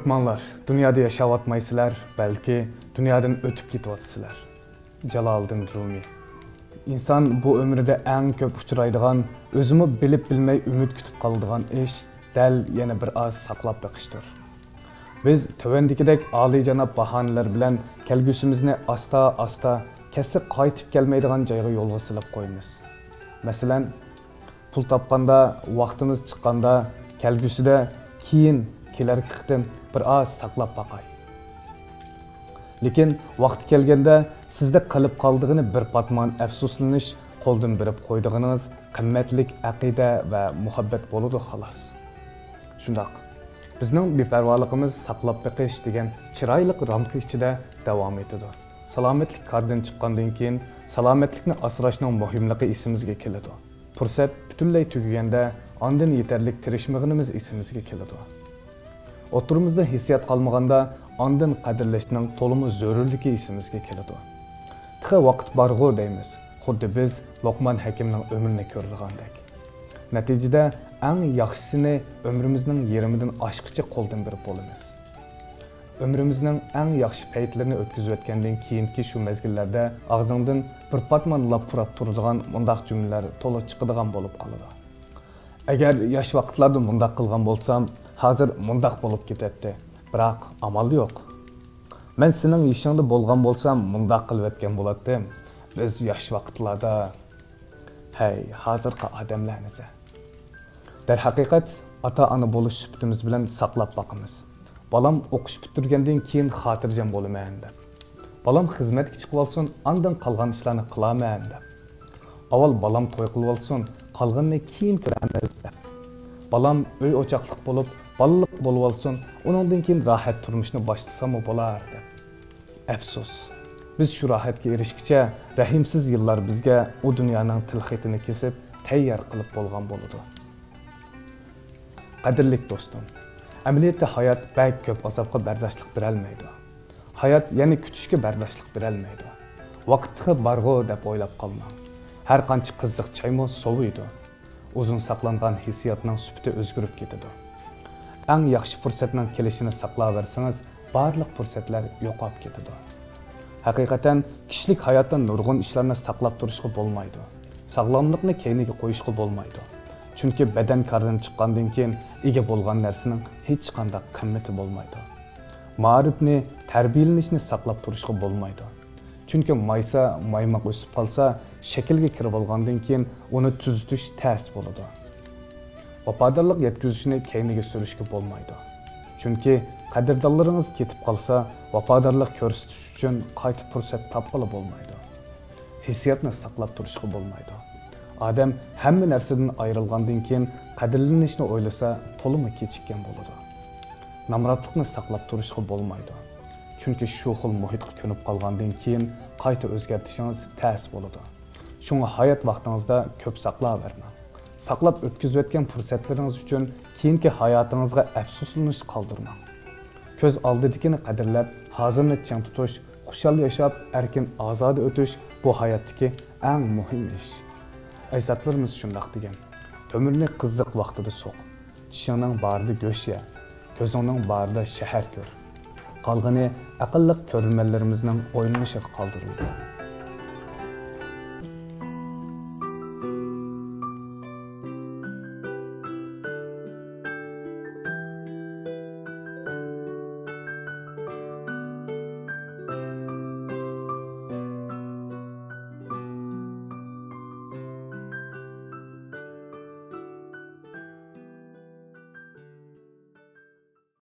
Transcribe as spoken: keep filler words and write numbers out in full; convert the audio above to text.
قورقماڭلار، دۇنيادا ياشاۋاتمايسىلەر، بەلكى دۇنيادىن ئۆتۈپ كېتىۋاتىسىلەر. جالالىدىن رۇمى. ئىنسان بۇ ئۆمرىدە ئەڭ كۆپ ئۇچرايدىغان، ئۆزىمۇ بىلىپ بىلمەي ئۈمىد كۈتۈپ قالىدىغان ئىش دەل يەنە بىر ئاز ساقلاپ بېقىشتۇر. بىز تۆۋەندىكىدەك ئالىيجاناب باھانىلەر بىلەن كەلگۈسىمىزنى ئاستا-ئاستا كەتسە قايتىپ كەلمەيدىغان جايغا يولغا سېلىپ قويىمىز. مەسىلەن، پۇل تاپقاندا، ۋاقتىمىز چىققاندا، كەلگۈسىدە، كېيىن، كېلەركى قېتىم بىر ئاز ساقلاپ باقاي. لېكىن ۋاقتى كەلگەندە سىزدە قېلىپ قالىدىغىنى بىر پاتمان ئەپسۇسلىنىش، قولدىن بېرىپ قويىدىغىنىڭىز قىممەتلىك ئەقىدە ۋە مۇھەببەت بولىدۇ، خالاس. شۇنداق، بىزنىڭ بىپەرۋالىقىمىز ساقلاپ بېقىش دېگەن چىرايلىق رامكا ئىچىدە داۋام ئېتىدۇ. سالامەتلىك كاردىن چىققاندىن كېيىن، سالامەتلىكنى ئاسراشنىڭ مۇھىملىقى ئېسىمىزگە كېلىدۇ. پۇرسەت پۈتۈنلەي تۈگىگەندە، ئاندىن يېتەرلىك تىرىشمىغىنىمىز ئېسىمىزگە كېلىدۇ. ئوتتۇرىمىزدا ھېسسىيات قالمىغاندا، ئاندىن قەدىرلەشنىڭ تولىمۇ زۆرۈرلۈكى ئېسىمىزگە كېلىدۇ. تېخى ۋاقىت بارغۇ دەيمىز، خۇددى بىز لوقمان ھەكىمنىڭ ئۆمرىنى كۆرىدىغاندەك. نەتىجىدە، ئەڭ ياخشىسىنى ئۆمرىمىزنىڭ يېرىمىدىن ئاشقىچە قولدىن بېرىپ بولىمىز. ئۆمرىمىزنىڭ ئەڭ ياخشى پەيتلىرىنى ئۆتكۈزۈۋەتكەندىن كېيىنكى شۇ مەزگىللەردە ئاغزىڭدىن بىر پاتمان لاپ پۇراپ تۇرىدىغان مۇنداق جۈملىلەر تولا چىقىدىغان بولۇپ قالىدۇ. ئەگەر ياش ۋاقىتلاردا مۇنداق قىلغان بولسام، ھازىر مۇنداق بولۇپ كېتەتتى. بىراق ئامال يوق. مەن سېنىڭ يېشىڭدا بولغان بولسام، مۇنداق قىلىۋەتكەن بولاتتىم. بىز ياش ۋاقىتلاردا، ھەي، ھازىرقى ئادەملەرنىسە. دەرھەقىقەت، ئاتا-ئانا بولۇش سۈپىتىمىز بىلەن ساقلاپ باقىمىز. بالام ئوقۇش پۈتتۈرگەندىن كېيىن خاتىرجەم بولىمەن دەپ. بالام خىزمەتكە چىقىۋالسۇن، ئاندىن قالغان ئىشلارنى قىلارمەن دەپ. ئاۋۋال بالام توي قىلىۋالسۇن، قالغىنىنى كېيىن كۆرەرمىز دەپ. بالام ئۆي-ئوچاقلىق بولۇپ، بالىلىق بولۇۋالسۇن، ئۇنىڭدىن كېيىن راھەت تۇرمۇشنى باشلىساممۇ بولار دەپ. ئەپسۇس، بىز شۇ راھەتكە ئېرىشكىچە، رەھىمسىز يىللار بىزگە ئۇ دۇنيانىڭ تىلخېتىنى كېسىپ، تەييار قىلىپ بولغان بولىدۇ. قەدىرلىك دوستۇم، ئەمەلىيەتتە ھايات بەك كۆپ ئازابقا بەرداشلىق بېرەلمەيدۇ. ھايات يەنە كۈتۈشكە بەرداشلىق بېرەلمەيدۇ. ۋاقىت تېخى بارغۇ دەپ ئويلاپ قالماڭ. ھەر قانچە قىزىق چايمۇ سوۋۇيدۇ. ئۇزۇن ساقلانغان ھېسسىياتنىڭ سۈپىتى ئۆزگىرىپ كېتىدۇ. ئەڭ ياخشى پۇرسەتنىڭ كېلىشىنى ساقلاۋەرسىڭىز، بارلىق پۇرسەتلەر يوقاپ كېتىدۇ. ھەقىقەتەن، كىشىلىك ھاياتتا نۇرغۇن ئىشلارنى ساقلاپ تۇرۇشقا بولمايدۇ. ساغلاملىقنى كەينىگە قويۇشقا بولمايدۇ. چۈنكى بەدەن كاردىن چىققاندىن كېيىن ئىگە بولغان نەرسىنىڭ ھېچقانداق قىممىتى بولمايدۇ. مائارىپنى، تەربىيەلىنىشنى ساقلاپ تۇرۇشقا بولمايدۇ. چۈنكى مايسا، مايماق ئۆسۈپ قالسا، شەكىلگە كىرىۋالغاندىن كېيىن ئۇنى تۈزىتىش تەس بولىدۇ. ۋاپادارلىق يەتكۈزۈشنى كەينىگە سۈرۈشكە بولمايدۇ. چۈنكى قەدىردانلىرىڭىز كېتىپ قالسا، ۋاپادارلىق كۆرسىتىش ئۈچۈن قايتا پۇرسەت تاپقىلى بولمايدۇ. ھېسسىياتنى ساقلاپ تۇرۇشقا بولمايدۇ. ئادەم ھەممە نەرسىدىن ئايرىلغاندىن كېيىن قەدىرلىنىشنى ئويلىسا، تولىمۇ كېچىككەن بولىدۇ. نامراتلىقنى ساقلاپ تۇرۇشقا بولمايدۇ. چۈنكى شۇ خىل مۇھىتقا كۆنۈپ قالغاندىن كېيىن قايتا ئۆزگەرتىشىڭىز تەس بولىدۇ. شۇڭا ھايات ۋاقتىڭىزدا كۆپ ساقلاۋەرمەڭ. ساقلاپ ئۆتكۈزۈۋەتكەن پۇرسەتلىرىڭىز ئۈچۈن كېيىنكى ھاياتىڭىزغا ئەپسۇسلىنىش قالدۇرماڭ. كۆز ئالدىدىكىنى قەدىرلەپ، ھازىرنى چىڭ تۇتۇش، خۇشال ياشاپ، ئەركىن ئازادە ئۆتۈش بۇ ھاياتتىكى ئەڭ مۇھىم ئىش. ئەجدادلىرىمىز شۇنداق دېگەن، تۆمۈرنى قىزىق ۋاقتىدا سوق، چىشىڭنىڭ بارىدا گۆش يە، كۆزۈڭنىڭ بارىدا شەھەر كۆر. قالغىنى ئەقىللىق كۆرۈرمەنلىرىمىزنىڭ ئويلىنىشىغا قالدۇرۇلدى.